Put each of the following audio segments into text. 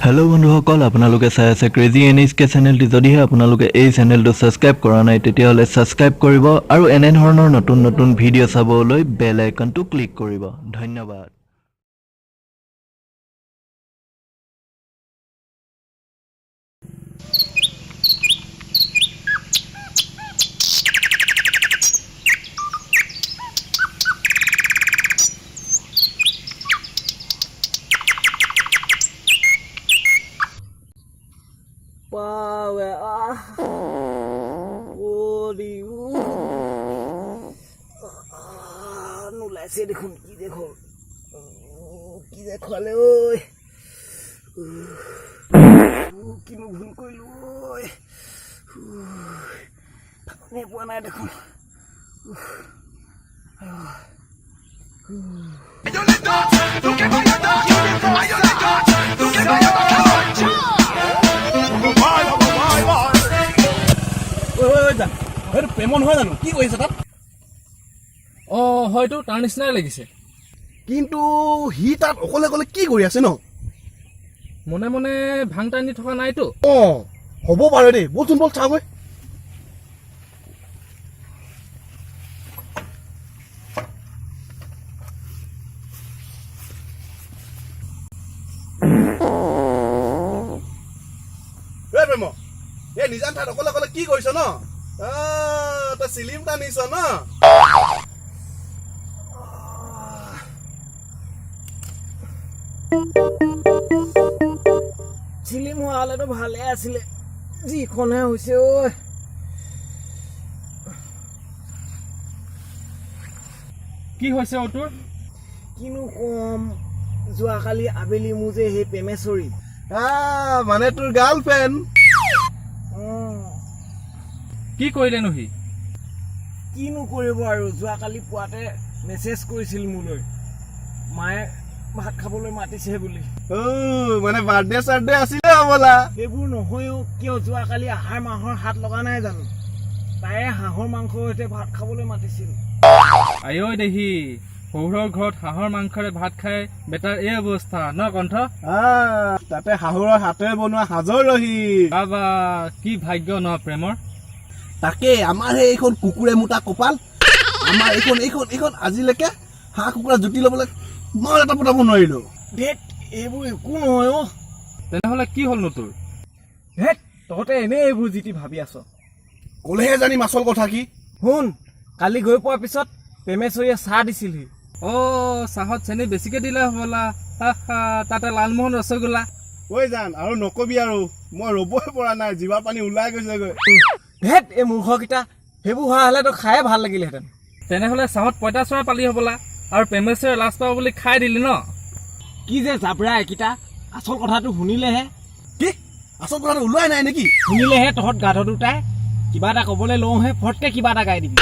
Hello' বন্ধুসকল, আপোনালোকে চাই আছে ক্ৰেজি NHK চেনেলটি। যদিহে আপোনালোকে এই চেনেলটো ছাবস্ক্ৰাইব কৰা নাই, তেতিয়াহ'লে ছাবস্ক্ৰাইব কৰিব আৰু এনেধৰণৰ নতুন নতুন ভিডিঅ' চাবলৈ বেল আইকনটো ক্লিক কৰিব। ধন্যবাদ। Power. Ah. অ' নোলাইছে দেখোন। কি যে হ'ল, কি যে খোৱালে ঐ, কিনো ভুল কৰিলো ঐ, ঠাকুনে পোৱা নাই দেখোন। সেইটো প্ৰেমৰ নহয় জানো? কি কৰিছে তাত? অঁ, হয়তো তাৰ নিচিনাই লাগিছে। কিন্তু সি তাত অকলে অকলে কি কৰি আছে ন? মনে মনে ভাং টানি থকা নাইতো? অঁ, হ'ব পাৰে দেই। বলচোন, বল চাওঁগৈ। ঐ প্ৰেম, এই নিজান ঠাইত অকলে অকলে কি কৰিছ ন? তই চিলিম টানিছ ন? চিলিম হোৱা হ'লেতো ভালে আছিলে, যিখনহে হৈছে ঐ। কি হৈছে অ' তোৰ? কিনো কম, যোৱাকালি আবেলি মোৰ যে সেই প্ৰেমেশ্বৰী মানে তোৰ গাৰ্লফ্ৰেণ্ড? অঁ। কি কৰিলেনো সি? কিনো কৰিব আৰু, যোৱাকালি পুৱাতে মেছেজ কৰিছিল মোলৈ, মায়ে ভাত খাবলৈ মাতিছে বুলি। অ' মানে বাৰ্থডে চাৰ্থডে আছিলে হ'বলা? সেইবোৰ নহয়ও, কিয় যোৱাকালি আহাৰ মাহৰ হাত লগা নাই জানো, তায়ে হাঁহৰ মাংসৰ সৈতে ভাত খাবলৈ মাতিছিল। আঐ দেহি, শহুৰৰ ঘৰত হাঁহৰ মাংসৰে ভাত খাই বেটাৰ এই অৱস্থা ন কণ্ঠ? তাতে শাহুৰৰ হাতেৰে বনোৱা সাজৰ ৰহি। বাবা, কি ভাগ্য ন প্ৰেমৰ। তাকে, আমাৰ সেই এইখন কুকুৰে মোটা কপাল। আমাৰ এইখন এইখন এইখন আজিলৈকে হাঁহ কুকুৰা জুতি ল'বলৈ মই এটা পতাব নোৱাৰিলো। ধেত, এইবোৰ একো নহয় অ'। তেনেহ'লে কি হ'লনো তোৰ? ধেত, তহঁতে এনেই এইবোৰ যি টি ভাবি আছ। ক'লেহে জানিম আচল কথা কি। শুন, কালি গৈ পোৱাৰ পিছত প্ৰেমেশ্বৰীয়ে চাহ দিছিলহি। অ', চাহত চেনি বেছিকে দিলে হ'বলা। হা হা, তাতে লালমোহন ৰসগোল্লা। ঐ জান, আৰু নকবি আৰু, মই ৰ'বই পৰা নাই, জিভাৰ পানী ওলাই গৈছেগৈ। ধেত, এই মূৰ্খকেইটা, সেইবোৰ হোৱা হ'লেতো খায়ে ভাল লাগিলেহেঁতেন। তেনেহ'লে চাহত পঁইতাচোৰা পালি হ'বলা আৰু প্ৰেমেশ্বৰীয়ে লাজ পাব বুলি খাই দিলি ন? কি যে জাবৰা এইকেইটা, আচল কথাটো শুনিলেহে। কি, আচল কথাটো ওলোৱাই নাই নেকি? শুনিলেহে তহঁত গাধ দুটাই কিবা এটা ক'বলৈ লওঁহে ফটকে কিবা এটা গাই দিবি।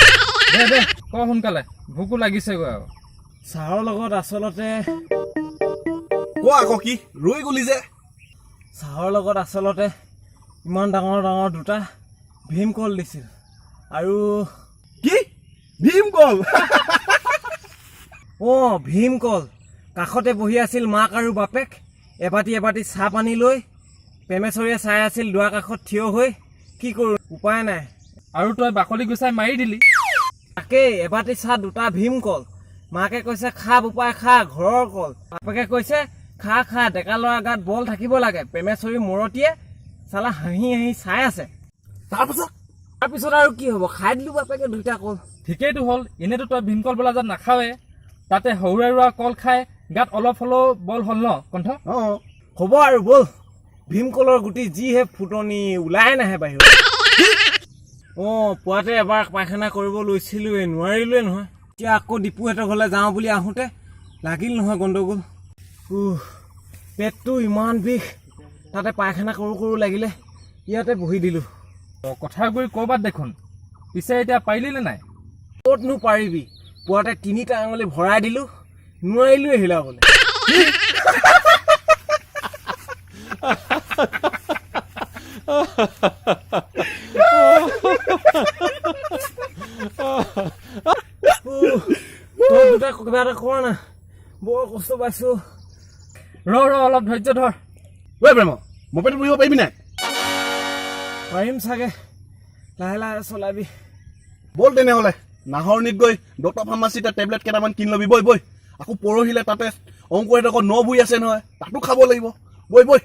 দে দে, ক সোনকালে, ভোকো লাগিছেগৈ আৰু। চাহৰ লগত আচলতে ক আকৌ, কি ৰৈ গলি যে? চাহৰ লগত আচলতে ইমান ডাঙৰ ডাঙৰ দুটা ভীমকল দিছিল আৰু। কি, ভীমকল? অঁ, ভীমকল। কাষতে বহি আছিল মাক আৰু বাপেক, এবাতি এবাতি চাহ পানী লৈ। প্ৰেমেশ্বৰীয়ে চাই আছিল দুৱাৰ কাষত থিয় হৈ। কি কৰোঁ, উপায় নাই। আৰু তই বাকলি গুচাই মাৰি দিলি। তাকেই, এবাতি চাহ দুটা ভীমকল। মাকে কৈছে, খা বোপাই খা, ঘৰৰ কল। বাপেকে কৈছে, খা খা, ডেকা ল'ৰা গাত বল থাকিব লাগে। প্ৰেমেশ্বৰী মৰতীয়ে চালা হাঁহি হাঁহি চাই আছে। তাৰপাছত? তাৰপিছত আৰু কি হ'ব, খাই দিলোঁ বাপেকে দুইটা কল। ঠিকেইতো হ'ল, এনেইতো তই ভীমকল বোলা জাত নাখাৱে, তাতে সৰুৰে ৰোৱা কল খাই গাত অলপ হ'লেও বল হ'ল ন কণ্ঠ? অঁ। হ'ব আৰু ব'ল, ভীমকলৰ গুটি যিহে ফুটনি, ওলাই নাহে বাহিৰত। অঁ, পুৱাতে এবাৰ পায়খানা কৰিব লৈছিলোঁৱে, নোৱাৰিলোৱে নহয়। এতিয়া আকৌ ডিপুহঁতৰ ঘৰলৈ যাওঁ বুলি আহোঁতে লাগিল নহয় গণ্ডগোল। উহ, পেটটো ইমান বিষ, তাতে পায়খানা কৰোঁ কৰোঁ লাগিলে, ইয়াতে বহি দিলোঁ। কথা গৈ ক'ৰবাত দেখোন। পিছে এতিয়া পাৰিলি নে নাই? ক'তনো পাৰিবি, পুৱাতে তিনিটা আঙুলি ভৰাই দিলোঁ, নোৱাৰিলোৱে হিলাবলৈ। উহ, তই দুটা কিবা এটা কৰ না, বৰ কষ্ট পাইছোঁ। ৰ ৰ, অলপ ধৈৰ্য ধৰ। ঐ প্ৰেম, মপেডত বহিব পাৰিবি নাই? পাৰিম চাগে, লাহে লাহে চলাবি। ব'ল তেনেহ'লে, নাহৰণিত গৈ দত্ত ফাৰ্মাচীতে টেবলেট কেইটামান কিনি ল'বি। বৈ বৈ, আকৌ পৰহিলে তাতে অংকুৰহঁতৰ ন ভুই আছে নহয়, তাতো খাব লাগিব। বৈ বৈ।